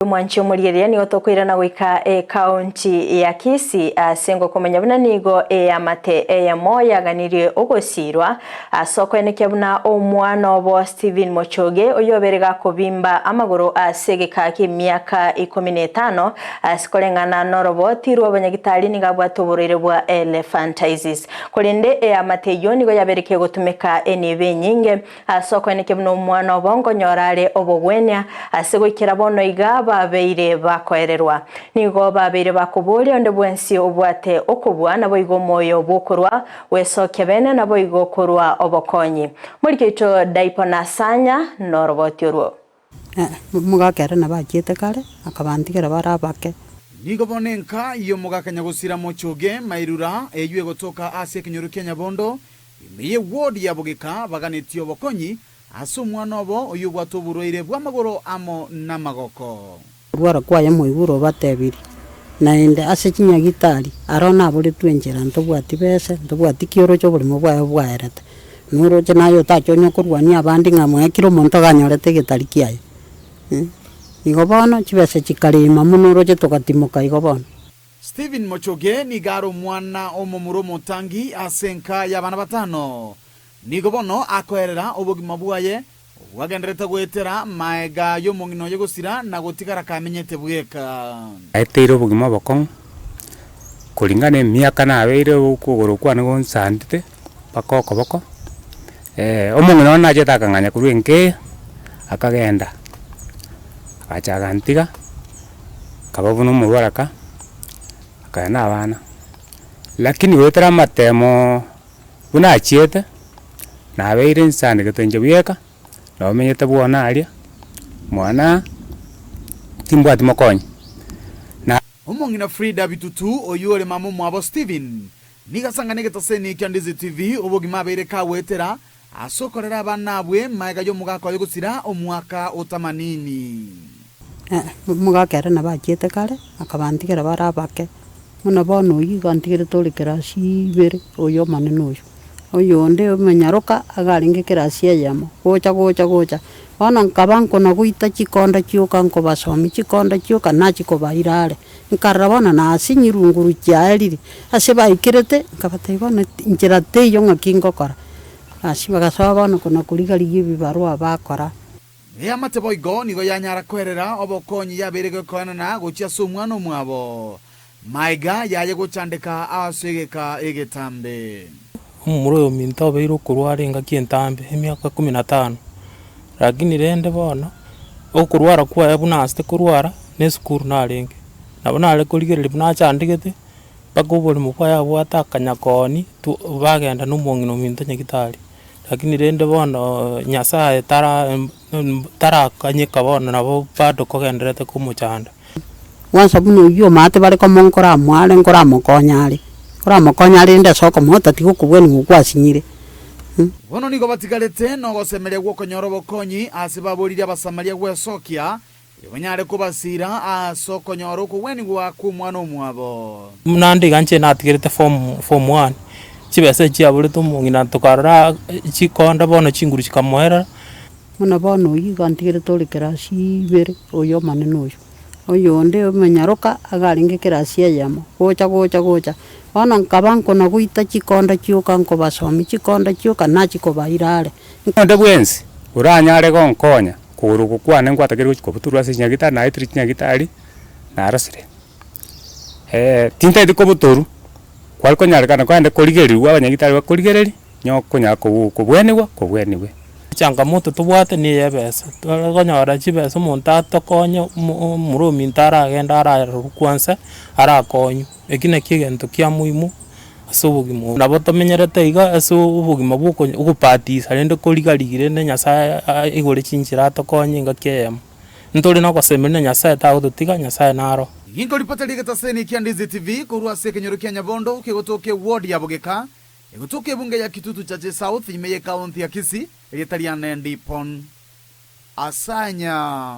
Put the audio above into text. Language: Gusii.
Omwanchi omorieria nigo tokoirana goika ekaunti ya Kisii ase ngokomanya buna nigo eamate eyemo yaganirie ogosiirwa ase okoenekia buna omwana obo Stephen Mochoge oyobere gakobimba amagoro ase egeka ki'emiaka ikomi na etano ase koreng'ana noroboti rw'abanyagitari nigo abwate oborwaire bwa elephantiasis. Korende eamate eyio nigo yabere kegotumeka enibo enyinge Ase okoenekia buna omwana obo nkonyora are obogwenia, ase goikera bono iga babeire bakoererwa. Nigo babeire bakoboria onde bwensi obwate okobua, naboigo omoyo bw'okorua gwesokia bene, naboigo korua obokonyi. Morike oito Daipo Nasanya noroboti orwo. Omogaka ere nabo achiete kare, akabantigera bare abake. Nigo bono enka y'omogaka nyagosira Mochoge Mairura eyio egotoka ase ekenyoro kia Nyabondo Ime ye ward ya Bogeka baganetie obokonyi ase omwana obo oyio obwate oborwaire bw'amagoro amo namagoko. Korwara kwaye moigure obatebirie, Naende ase chinyagitari aro naboretwe enchera, ntobwati bese, ntobwati ki oroche oborimo bwaye bwaerete. Noroche naye otache onye korwania abande ng'a moe kera omonto iga anyorete egetari kiaye. Igo bono chibesa chikarema mono oroche togatimoka igo bono. Stephen Mochoge nigo are omwana omomura omotangi ase enka y'abana batano. Nigo bono akoerera obogima bwaye obwagendererete goetera maega y'omong'ina oye gosira na gotigara kamenyete bweka. Naeteire obogima obokong'u, koringana emiaka nabeire okogoro kwane gonsandete mpaka okoboko, omong'ina one nachete akang'anya korwa enka eye, akagenda, agacha agantiga. Akaba buna omorwaraka, akaya na abana, lakini goetera amatemoo buna achiete, nabeire nsanegete inche bweka, nabo menyete bwona aria, mwana timbwati mokonyi, na. Omong'ina Frida Bitutu, oyio ore mama omwabo Stephen, nigo asang'ana egetaseni kia Ndizi TV obogima abeire kagoetera ase okorera abana abwe magega y'omogaka oye gosira omwaka otamanini. Omogaka ere nabo achiete kare, akabantigera bare abake, buna bono oyio iga antigerete ore kerasi ibere, oyo omonene oyo. Oyonde omonyaroka iga arenge kerasi eyemo, gocha gocha gocha, bono nkaba nkona goita chikonda chioka nkobasomia chikonda chioka nachia kobaira are. Nkarora bono nasinyirwe nguru chiaerire, ase baikerete, nkabatebia bono nchera teiyo ng'aki ngokora. Ase bagasoa bono kona koriga-rigia ebibarua bakora. Eamate boigo nigo yanyara koerera obokonyi yabeire gekoenana gochia ase omwana omwabo, maega yaye gochandeka ase egeka egetambe. Omomura oyo ominto obeire okorwara engaki entambe, emiaka kumi na tano, lakini rende bono, okorwara kwaye buna asete korwara, na esukuru narenge. Nabo nare korigereria buna achandegete, mpaka oboremo bwaye abwate akanya koonia, tu bagenda na omong'ina ominto nyagitari. Lakini rende bono Nyasaye tara tarakanyeka bono nabo bado kogendererete komochanda. Gwansa buna oyio omanyete bare komo nkoramoare nkoramokonya are, nkoramokonya are rende ase okomoa otatiga okobwania ng'a okwasinyire. Bono nigo batigarete nogosemeria gw'okonyora obokonyi ase baboririe Abasamaria gwesokia, erio banyare kobasiira ase okonyora okogwenigwa kw'omwana omwabo. Naende iga inche natigerete form form one, chibesa echi chiaborete omong'ina tokarora chikonda bono chinguru chikamoerera. Buna bono oyio iga antigerete ore kerasi ibere, oyo omonene oyo. Oyonde omonyaroka iga arenge kerasi eyemo, gocha gocha gocha, bono nkaba nkona goita chikonda chioka nkobasomia chikonda chioka nachia kobaira are. Onde bwensi oranyare gonkonya kogoro oko kwane ngwatakeire gochia kobutorwa ase chinyagitari, naetire chinyagitari, narosire. Tintageti kobutorwa, kware konyarekana kwaende korigerigwa abanyagitari bakorigereria, onye okonyara kobwenigwa, kobwenigwe. Echangamoto tobwate na eye ebesa, tware konyora chibesa omonto atokonye omo omura ominto aragende ararorwa kwansa, arakonywe, eki nakio egento kia muhimu ase obogima obo. Nabo tomenyerete iga ase obogima bwa oko ogobatisa rende korigarigi rende Nyasaye aigore chinchera atokonye engaki eyemo. Ntore na ogosemeria na Nyasaye tagototiga, Nyasaye naro. Ninko ripota ri'egetaseni kia Ndizi TV korwa ase ekenyoro kia Nyabondo kegotoka eward ya Bogeka, egotoka ebunge ya Kitutu Chache South ime y'ekaunti ya Kisii, erieta riane Ndipon Asanya.